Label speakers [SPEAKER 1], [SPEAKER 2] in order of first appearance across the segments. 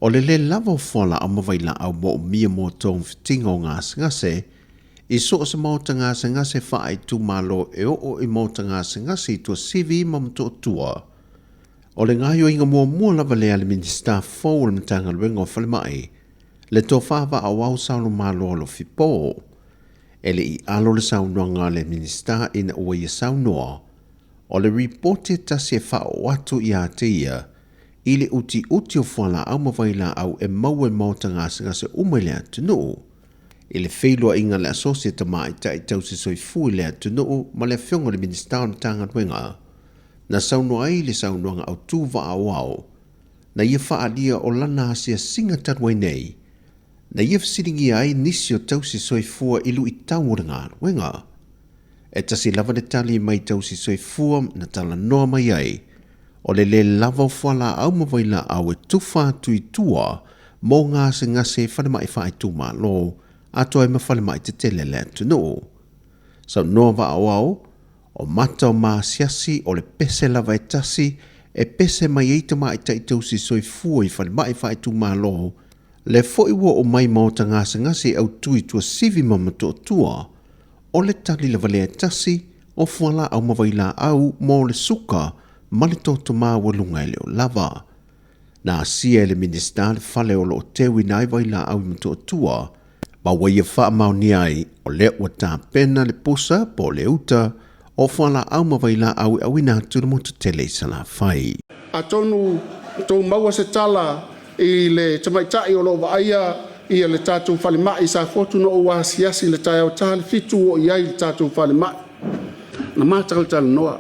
[SPEAKER 1] O le lē lava o fualaau ma vailaau moomia mo togafitiga o gasegase i so o se maota gasegase faaitumalo e oo i maota gasegase i Tuasivi ma Motootua. O le gaoioiga muamua lava lea a le Minisita fou o le Matagaluega o Falemai, le Tofa Vaaauau Saunomalo Alofi Po. E le i alo le saunoaga a le Minisita ina ua ia saunoa, o le ripoti e tasi e faaoo atu ia te ia i le utiuti o fualaau ma vailaau e maua i maota gasegase uma i le atunuu. I le feiloaiga a le Asosi a Tamaitai Tausi Soifua i le atunuu ma le Afioga i le Minisita o le Matagaluega, na saunoa ai i le saunoaga autu vaaoao na ia faaalia o lana asiasiga talu ai nei, na ia fesiligia ai nisi o tausi soifua i luitau o le galuega. E tasi lava le tali mai tausi soifua na talanoa mai ai, o le lē lava o fualaau ma vailaau e tufa atu i tua mo gasegase i falemai faaitumalo atoa ai ma falemai tetele a le atunuu. Saunoa vaaoao, o mata o maasiasi o le pese lava e tasi e pese mai ai tamaitai tausi soifua i falemai faaitumalo, lea foi ua oo mai maota gasegase i Autui Tuasivi ma Motootua, o le tali lava lea e tasi o fualaau ma vailaau mo le suka ma le toto maualuga e le o lava. Na asia e le Minisita le fale o lo o teuina ai vailaau i Motootua, ma ua ia faamaonia ai o lea ua tapena le pusa po o le uta o fualaau ma vailaau e auina atu i le motu tele i Salafai.
[SPEAKER 2] Atonu tou maua se tala i le tamaitai o lo o vaaia ia le tatou falemai i Safotu na ou asiasi i le taeao ta le 7 o i ai i le tatou falemai. Na matalatalanoa.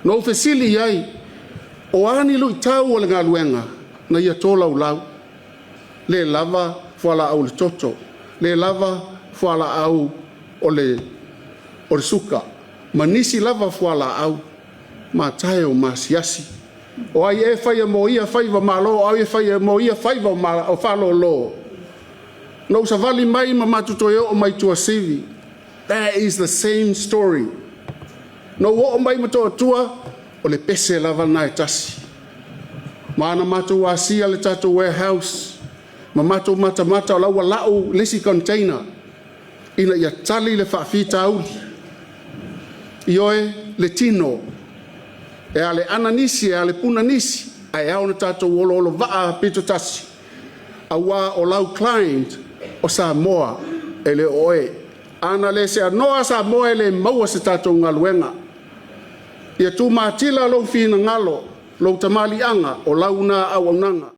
[SPEAKER 2] Na ou fesili i ai, o a ni luitau o le galuega na ia tolaulau, le lava fualaau o le toto, le lava fualaau o le suka, ma nisi lava fualaau matae o masiasi. O ai e faia mo ia faiva malo, o ai e faia mo ia faiva o faalolo. Na ou savali mai ma matou toe oo mai Tuasivi. That is the same story. Na ou oo mai Motootua, o le pese lava lena e tasi. Ma na matou asia le tatou warehouse, ma matou matamata o la ua lau le isi container ina ia tali le faafitauli. Ioe le tino, e a le ana nisi, e a le puna nisi, ae ao na tatou oloolo vaa pito tasi. Auā o lau client o Samoa e le o oe. Ana le seanoa Samoa e le maua se tatou galuega. Ia tumatila lou finagalo, lou tamaliiaga o lau na auaunaga.